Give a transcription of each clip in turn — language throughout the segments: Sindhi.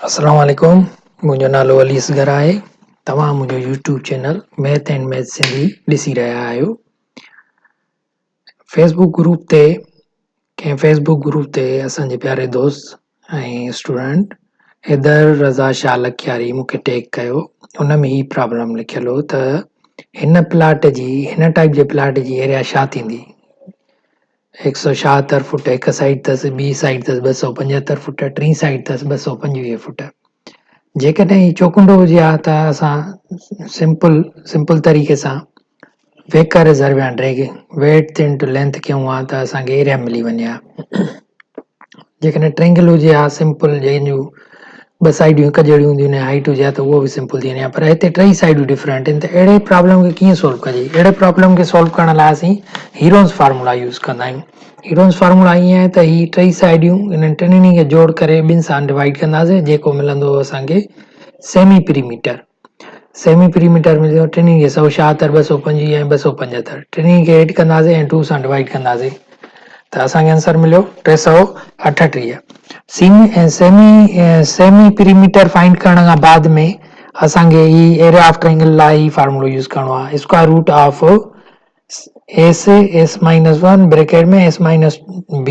السلام عليڪم منهنجو نالو علي اصغر آهي توهان منهنجو YouTube channel math and math Sindhi ڏسي رهيا آهيو فيسبوڪ گروپ تي ڪنهن فيسبوڪ گروپ تي اسان جي پياري دوست ۽ اسٽوڊنٽ حيدر رضا شاهه لکياري مون کي ٽيگ ڪيو ان ۾ هي پرابلم لکيل هو ته هن پلاٽ جي هن ٽائپ جي پلاٽ جي ايريا ڇا ٿيندي هڪ سئو ڇاهتر فوٽ هڪ سائيڊ اٿس، ٻي سائيڊ اٿس 275 فوٽ، ٽين سائيڊ اٿس 225 فوٽ. جيڪڏهن هي چوڪنڊو هجي ها ته اسان سمپل سمپل طريقي سان ويڪر ضرب يا ڊيگهه ويڊٿ انٽو لينٿ ڪيون ها ته اسان کي ايريا ملي وڃي ها. جيڪڏهن ٽرينگل هجي ها سمپل جنهن جون ٻه سائيڊيون هڪ جهڙيون هونديون آهن هائيٽ هجي ها ته اهو به سمپل ٿي وڃي ها پر هتي ٽئي سائيڊيون ڊفرنٽ آهن ته اهڙي پرابلم کي ڪيئن سولو ڪجي اهڙي پرابلم کي سولو ڪرڻ لاء اسين هيرونز فارمولا يوز ڪندا آهيون هيرونز فارمولا ائين آهي ته هي ٽئي سائيڊيون انهن ٽنهي کي جوڙ ڪري ٻن سان ڊوائيڊ ڪنداسين جيڪو ملندو اسانکي سيمي پريميٽر سيمي پريميٽر ملندو ٽنهي کي 176، 225 ۽ 275 ٽنهي کي ايڊ ڪنداسين ۽ 2 سان ڊوائيڊ ڪنداسين ته اسان کي آنسر مليو 338. سيمي سيمي سيمي پريميٽر فائنڊ ڪرڻ کان بعد ۾ اسان کي هي ايريا آف ٽرينگل لاء هي فارمولو يوز ڪرڻو آهي square root of S S minus 1 bracket ۾ S minus B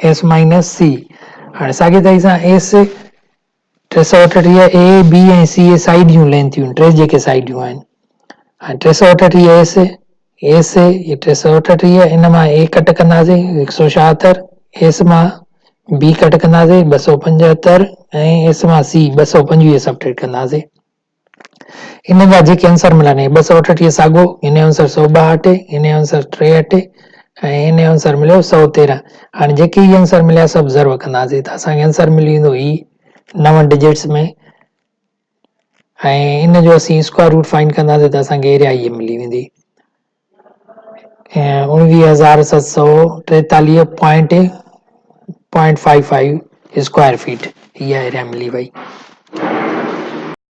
S minus C هاڻي ساڳي طريقي سان ايس 338 اي بي ۽ سي اي سائيڊ جون لينٿيون ٽي جيڪي سائيڊيون آهن هاڻي 338 ايس ايس هي 338 ان مان اي ڪٽ ڪنداسين 176 ايس مان بي ڪٽ ڪنداسين 275 ۽ ايس مان سي 225 سبٽريڪٽ ڪنداسين ان جا جيڪي آنسر ملن هي 238 ساڳو ان جو آنسر 162 ان جو آنسر 63 ۽ ان جو آنسر مليو 113 هاڻي جيڪي هي آنسر مليا سڀ ضرب ڪنداسين ته اسان کي آنسر ملي ويندو هي نو ڊجٽس ۾ ۽ ان جو اسين اسڪوائر روٽ فائنڊ ڪنداسين ته اسان کي ايريا هي ملي ويندي 19743 point point five five square feet اها ايريا ملي وئي.